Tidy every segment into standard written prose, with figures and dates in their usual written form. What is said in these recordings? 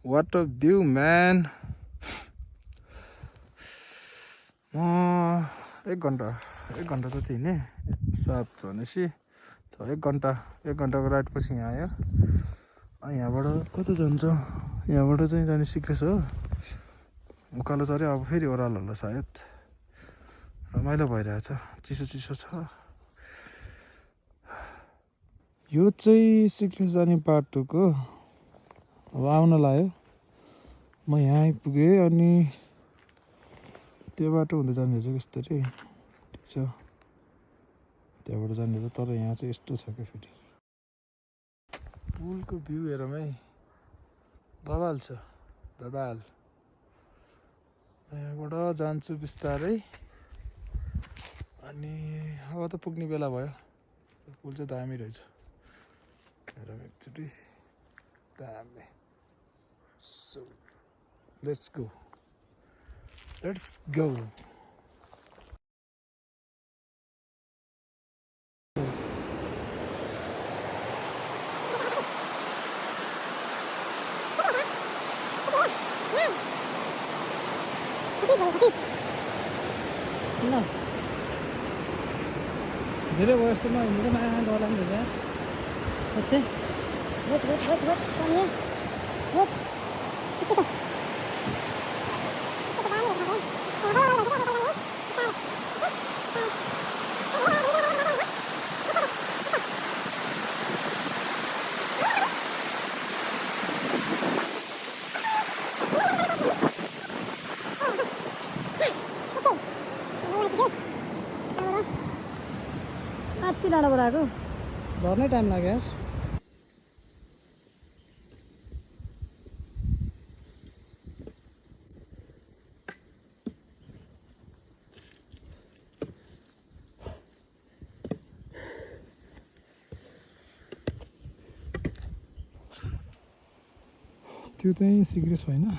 What a view, man. म 1 घन्टा जति हिँडेँ 7 भनेपछि 1 घन्टाको राइड पछि यहाँ आयो। यहाँबाट कता जान्छ? यहाँबाट चाहिँ जाने सिक्रेस हो। उकालो चढ्यो, अब फेरि ओह्रालो होला सायद। रमाइलो भइरहेछ, चिसो चिसो छ। यो चाहिँ सिक्रेस जाने बाटोको अब आउन लाग्यो। म यहाँ आइपुगेँ अनि त्यो बाटो हुँदै जाने रहेछ कस्तरी। ठिक छ, त्यहाँबाट जाने रहेछ। तर यहाँ चाहिँ यस्तो छ क्या, फेरि पुलको भ्यू हेरौँ है, बबाल छ बबाल। यहाँबाट जान्छु बिस्तारै। अनि अब त पुग्ने बेला भयो। पुल चाहिँ दामी रहेछ, हेरौँ एकचोटि, दामी। So let's go. धेरै भयो जस्तो नहिँडेर माया डरलाग्दो रहेछ सत्य। कति डाँडाबाट आएको, झर्नै टाइम लाग्यो यार। त्यो चाहिँ सिक्रेस होइन,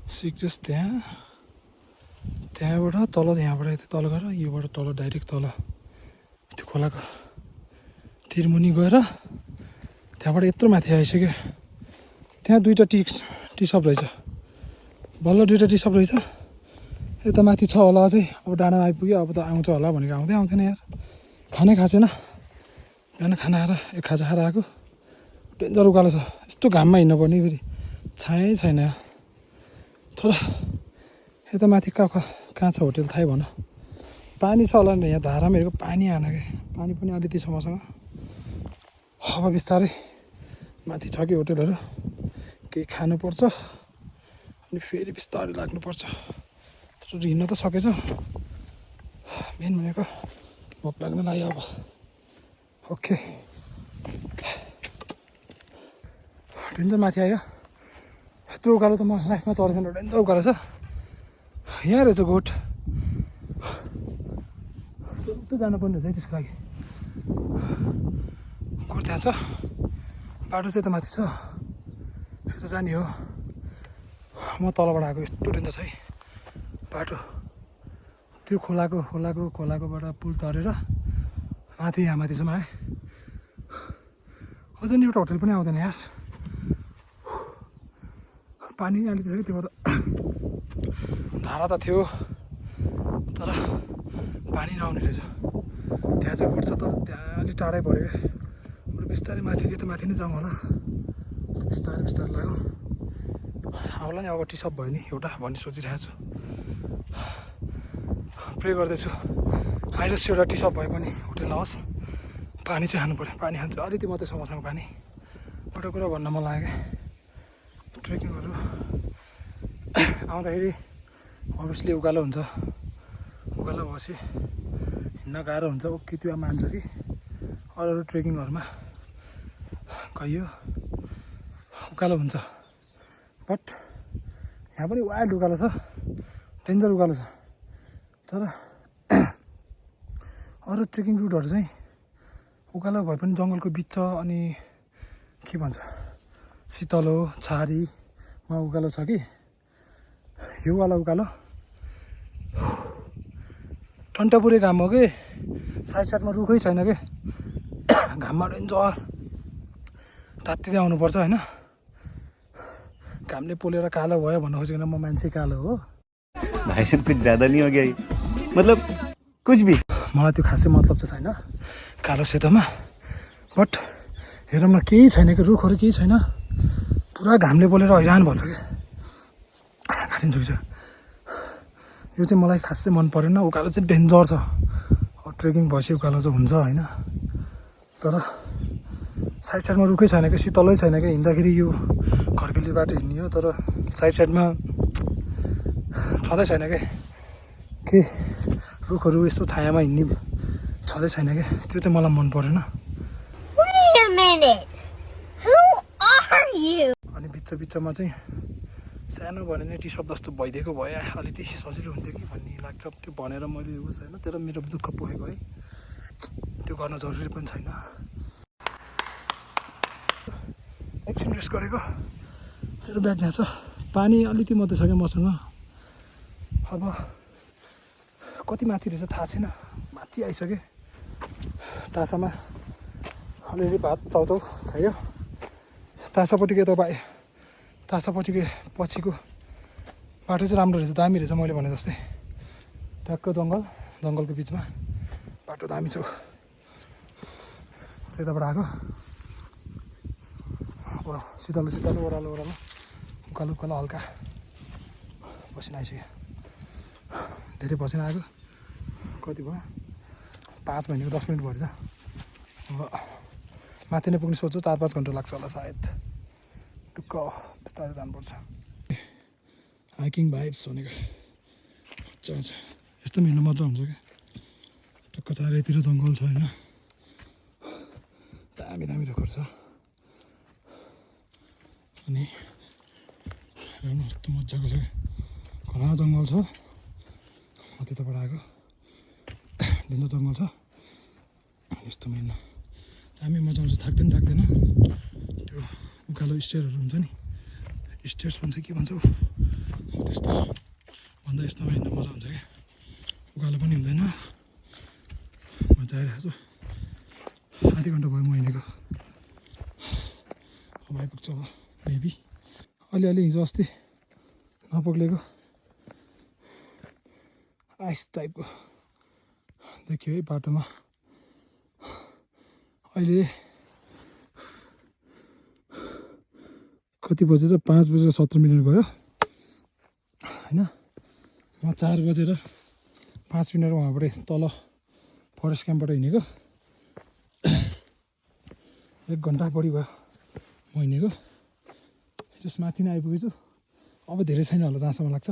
सिक्रेस त्यहाँबाट तल, यहाँबाट तल गएर योबाट तल डाइरेक्ट तल त्यो खोलाको तिरमुनि गएर त्यहाँबाट यत्रो माथि आइसक्यो। त्यहाँ 2टा टी सप रहेछ, बल्ल 2टा टी सप रहेछ। यता माथि छ होला अझै। अब डाँडामा आइपुग्यो, अब त आउँछ होला भनेको आउँदैन यार। खानै खाएको छैन, बिहान खाना खाएर एक खाजा खाएर आएको। डेन्जर उकालो छ, यस्तो घाममा हिँड्नुपर्ने, फेरि छायै छैन। तर यता माथि कहाँ छ होटेल थाहै भन। पानी छ होला नि, यहाँ धारामा हेरेको पानी आएन क्या, पानी पनि अलिकति छ मसँग। अब बिस्तारै माथि छ कि होटेलहरू, केही खानुपर्छ अनि फेरि बिस्तारै लाग्नुपर्छ। तर हिँड्न त सकेछ, मेन भनेको भोक लाग्न लाग्यो अब। ओके, डेन्जर माथि आयो। यत्रो उकालो त म लाइफमा चढेको छैन, डेन्जर उकालो छ। यहाँ रहेछ गोठ, उता जानुपर्ने रहेछ है त्यसको लागि। गोठ त्यहाँ छ, बाटो चाहिँ यता माथि छ, यता जाने हो। म तलबाट आएको, यस्तो डेन्जर छ है बाटो। त्यो खोलाकोबाट पुल तरेर माथि, यहाँ माथिसम्म आएँ। अझ नि एउटा होटेल पनि आउँदैन यार, पानी अलिकति छ कि त्यो भएर। धारा त थियो तर पानी नआउने रहेछ। त्यहाँ चाहिँ गोठ छ, तर त्यहाँ अलिक टाढै पऱ्यो क्या। बरु बिस्तारै माथि त माथि नै जाउँ होला, बिस्तारै लागौँ। आउला नि अब टी सप भयो नि एउटा भन्ने सोचिरहेको छु। प्रे गर्दैछु आइरस एउटा टी सप भए पनि होटेल नहोस्। पानी चाहिँ खानु पऱ्यो, पानी खान्छु। अलिकति मात्रै छ मसँग पानी। एउटा कुरा भन्न मन लाग्यो क्या, ट्रेकिङहरू आउँदाखेरि अभियसली उकालो हुन्छ। उकालो भएपछि हिँड्न गाह्रो हुन्छ, कि त्यो मान्छ कि अरू ट्रेकिङहरूमा गइयो उकालो हुन्छ। बट यहाँ पनि वाइल्ड उकालो छ, डेन्जर उकालो छ। तर अरू ट्रेकिङ रुटहरू चाहिँ उकालो भए पनि जङ्गलको बिच छ। अनि के भन्छ, शीतलो छारीमा उकालो छ कि यो वाला उकालो टन्टापुरै घाम हो कि, साइडमा रुखै छैन कि। घाममा डेन्जर तात्तिँदै आउनुपर्छ होइन। घामले पोलेर कालो भयो भन्नु खोजेको म मान्छे कालो हो भाइ साहब कुछ ज्यादा नहीं हो गया ये? मतलब कुछ भी मलाई त्यो खासै मतलब चाहिँ छैन कालो सेतोमा बट हेरमा केही छैन कि रुखहरू केही छैन पुरा घामले पोलेर हैरान भएछ कि घाटिन्छ यो चाहिँ मलाई खासै मन परेन उकालो चाहिँ डेन्जर छ ट्रेकिङ भएपछि उकालो चाहिँ हुन्छ होइन तर साइड साइडमा रुखै छैन कि शीतलै छैन कि हिँड्दाखेरि यो खर्किली बाटो हिँड्ने हो तर साइड साइडमा छँदै छैन के रुखहरू यस्तो छायामा हिँड्ने छँदै छैन कि त्यो चाहिँ मलाई मन परेन Wait a minute. Who are you? अनि बिचमा चाहिँ सानो भने नि टी सर्ट जस्तो भइदिएको भए अलिकति सजिलो हुन्थ्यो कि भन्ने लाग्छ त्यो भनेर मैले उस होइन तर मेरो दुःख पुगेको है त्यो गर्न जरुरी पनि छैन एकछिन रेस्ट गरेको मेरो ब्याग यहाँ छ पानी अलिकति मात्रै छ क्या मसँग अब कति माथि रहेछ थाहा छैन माथि आइसकेँ तासामा अलिअलि भात चाउचाउ खायो तासापट्टिको यता पाएँ तासापट्टिको पछिको बाटो चाहिँ राम्रो रहेछ दामी रहेछ मैले भने जस्तै ट्याक्क जङ्गलको बिचमा बाटो दामी छ त्यताबाट आएको अब शीतलो ओह्रालो उकालो हल्का पसिना आइसक्यो धेरै पसिना आएको कति भयो 5 भनेको 10 मिनट भएछ अब माथि नै पुग्ने सोच्छु 4-5 घन्टा लाग्छ होला सायद टुक्क बिस्तारै जानुपर्छ हाइकिङ भाइब्स भनेको अच्छा यस्तो हिँड्नु मजा हुन्छ क्या टक्क चारैतिर जङ्गल छ होइन दामी रुखहरू छ अनि हेर्नु कस्तो मजाको छ घना जङ्गल छ म त्यताबाट आएको ढिलो जङ्गल छ यस्तोमा हिँड्नु दामी मजा आउँछ थाक्दैन त्यो उकालो स्टेयरहरू हुन्छ नि स्टेयर्स भन्छ के भन्छ त्यस्तो भन्दा यस्तोमा हिँड्नु मजा हुन्छ क्या उकालो पनि हुँदैन मजा आइरहेको छु आधी घन्टा भयो म हिँडेको अब आइपुग्छ होला मेबी अलिअलि हिजो अस्ति नपुग्लेको आइस टाइपको देखियो है बाटोमा अहिले कति बजेछ 5:17 भयो होइन म 4:05 उहाँबाट तल फरेस्ट क्याम्पबाट हिँडेको 1 घन्टा बढी भयो म हिँडेको जस माथि नै आइपुगेछु अब धेरै छैन होला जहाँसम्म लाग्छ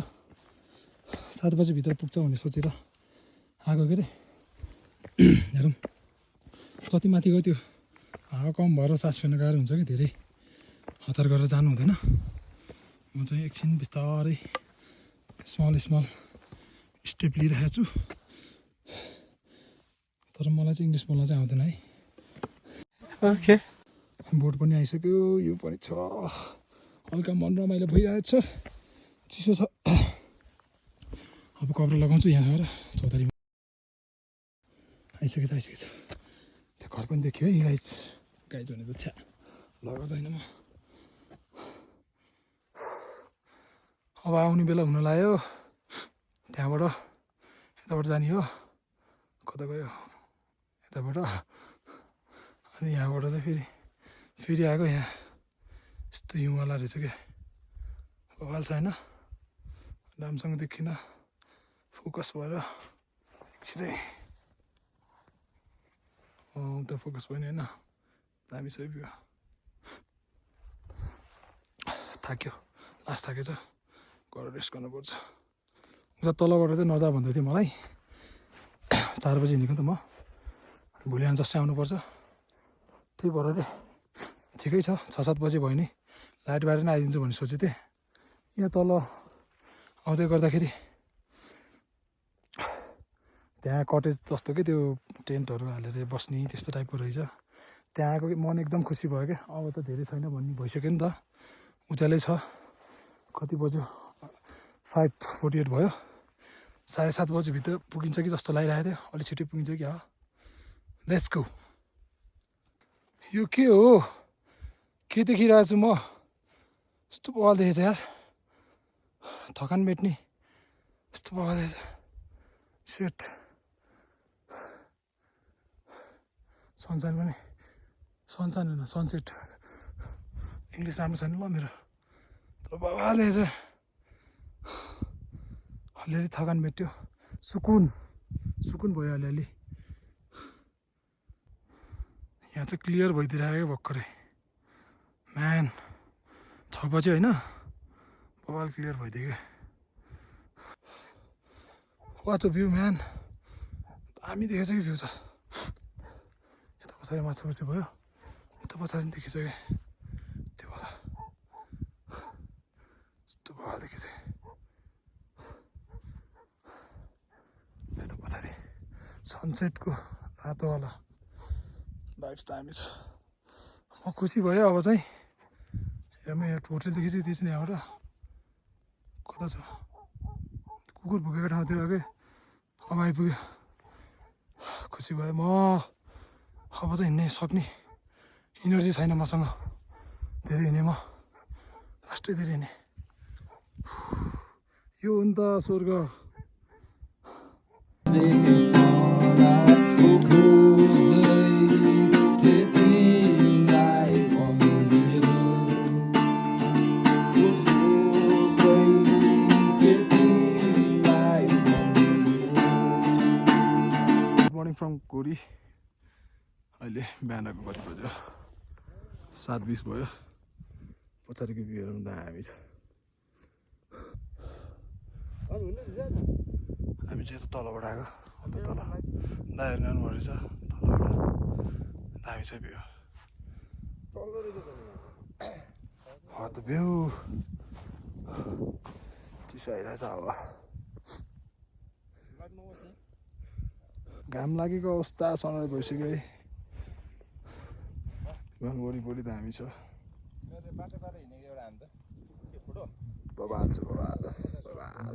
7 बजीभित्र पुग्छ भन्ने सोचेर आएको के अरे हेरौँ कति माथि गयो त्यो हावा कम भएर सास फेर्न गाह्रो हुन्छ कि धेरै हतार गरेर जानु हुँदैन म चाहिँ एकछिन बिस्तारै स्मल स्टेप लिइरहेको छु तर मलाई चाहिँ इङ्ग्लिस बोल्न चाहिँ आउँदैन है ओके बोट पनि आइसक्यो यो पनि छ हल्का मन रमाइलो भइरहेछ चिसो छ अब कपडा लगाउँछु यहाँ गएर चौतारीमा आइसकेछ त्यो घर पनि देखियो है गाइज भने त छ्या लगाउँदैन म अब आउने बेला हुन लाग्यो त्यहाँबाट यताबाट जाने हो कता गयो यताबाट अनि यहाँबाट चाहिँ फेरि आएको यहाँ यस्तो हिउँवाला रहेछ क्या बवाल छैन राम्रोसँग देखिन फोकस भएर एकछिनै उता फोकस भएन होइन दामी छ भ्यू थाक्यो लास्ट थाकेछ गएर रेस्ट गर्नुपर्छ उता तलबाट चाहिँ नजा भन्दै थियो मलाई 4 बजी हिँडेको त म भोलि बिहान जस्तै आउनुपर्छ त्यही भएर ठिकै छ 6-7 बजी भयो नि लाइट बारेर नै आइदिन्छु भन्ने सोचेको थिएँ यहाँ तल आउँदै गर्दाखेरि त्यहाँ कटेज जस्तो कि त्यो टेन्टहरू हालेर बस्ने त्यस्तो टाइपको रहेछ त्यहाँ आएको मन एकदम खुसी भयो क्या अब त धेरै छैन भन्ने भइसक्यो नि त उचालै छ कति बज्यो 5:48 भयो 7:30 बजीभित्र पुगिन्छ कि जस्तो लागिरहेको थियो अलिक छिटै पुगिन्छ कि लेट्स गो यो के हो के देखिरहेको छु म यस्तो बवाल देखेछ यार, थकान मेट्ने यस्तो बवाल देखेछ। सेट सनसाइन पनि, सनसाइन होइन सनसेट, इङ्ग्लिस राम्रो छैन ल मेरो, तर बवाल देखेछ। अलिअलि थकान मेट्यो, सुकुन भयो अलिअलि। यहाँ चाहिँ क्लियर भइदिइरहेको भर्खरै म्यान, 6 बजी होइन, बवाल क्लियर भइदियो क्या। वाट अ भ्यू म्यान, दामी देखेछ कि भ्यू त। यता पछाडि माछा मासु भयो, यता पछाडि पनि देखेछ क्या त्यो वाला, यस्तो बवाल देखेछ। यता पछाडि सनसेटको रातोवाला भाइब्स दामी छ। म खुसी भयो अब चाहिँ। हेर्नु यहाँ होटलदेखि चाहिँ त्यस नै यहाँबाट कता छ, कुकुर भुकेको ठाउँतिर के अब आइपुग्यो। खुसी भयो म, अब चाहिँ हिँड्नै सक्ने इनर्जी छैन मसँग, धेरै हिँडेँ म, लास्टै धेरै हिँडेँ। यो हो नि त स्वर्ग। फ्रम कोरी। अहिले बिहानको कति बज्यो, 7:20 भयो। पछाडिको भ्यूहरू पनि दामी छ। हामी चाहिँ यता तलबाट आएको, अन्त तल दाइहरू जानु रहेछ तलबाट, दामी छ भ्यू। त भ्यू चिसो आइरहेछ हावा, घाम लागेको अवस्था सनराइज भइसक्यो है। वरिपरि दामी छ, बबाल छ बबाल बबाल।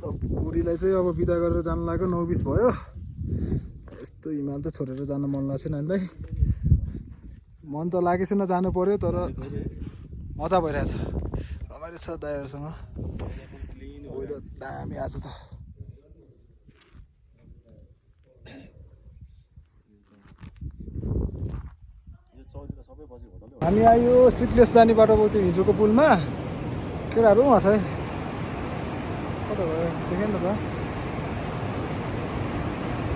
कोरीलाई चाहिँ अब बिदा गरेर जानु लाग्यो, 9:20 भयो। यस्तो हिमाल चाहिँ छोडेर जान मन लाग्छ नानीलाई, मन त लागेको छैन, जानु पर्यो, तर मजा भइरहेछ, रमाइलो छ दाइहरूसँग। वेदर दामी आज त। हामी आयो सिक्लेस जाने बाटो भयो त्यो हिजोको पुलमा, केटाहरू उहाँ छ है, कता भयो देखेन त,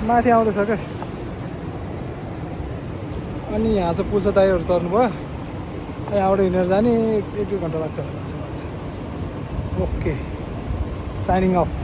माथि आउँदैछ क्या। अनि यहाँ चाहिँ पुल छ, दाइहरू चढ्नु भयो, यहाँबाट हिँडेर जाने 1-2 घन्टा लाग्छ होला। Okay, shining of.